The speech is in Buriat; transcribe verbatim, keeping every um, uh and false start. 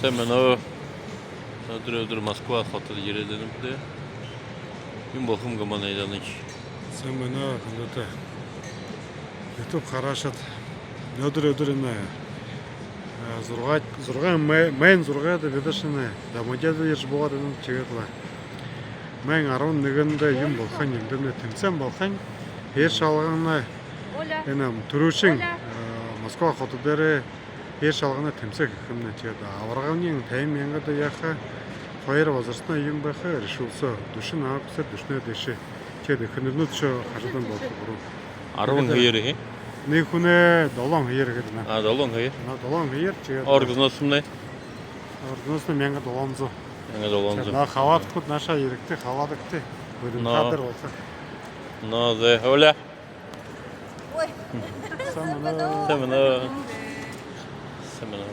Сайн байна. Мүнөөдэр, мүнөөдэр Москва хотодо ерээд байнабди. Юун болохо юм гү манай Илянын? Сайн байна, хүндэтэ YouTube хараашад. Мүнөөдэр, мүнөөдэр энэ, а, зургаа, зургаа май, май зургаада бидэ шэнэ Домодедово ерэжэ буугаад байнабди, тиигээд лэ май арбан нэгэндэ юун болохонь, эндэмнай тэмсээн болохонь. Һээр шалгана, энэ түрүүшын, а, Москва хото дээрэ һээр шалгана тэмсээн хэхэмнай. Тиигээд абарганынь табин мянга даа яаха, хоёр возрастной юм байха, решился. Дүшэн наһа гэһээр дүшэнэй дээшэ. Тиигээд эхэнэрнүүд шоо хажуудань болохо гүрөө. Арбан хоёр, э? Нэгэ хүнэй долоон хоёр гээд байна. А, долоон хоёр. На, долоон хоёр, тиигээд. Оргиноосомнай? Оргиноосомнай мянга долоон зуу. Мянга долоон зуу. На, халаадахад наашаа ерэгты, халаадагты. Бүдүүн хадэр болохо. Но, зэ, Оля. Ой. Сайн байна. Сайн байна. Сайн байна.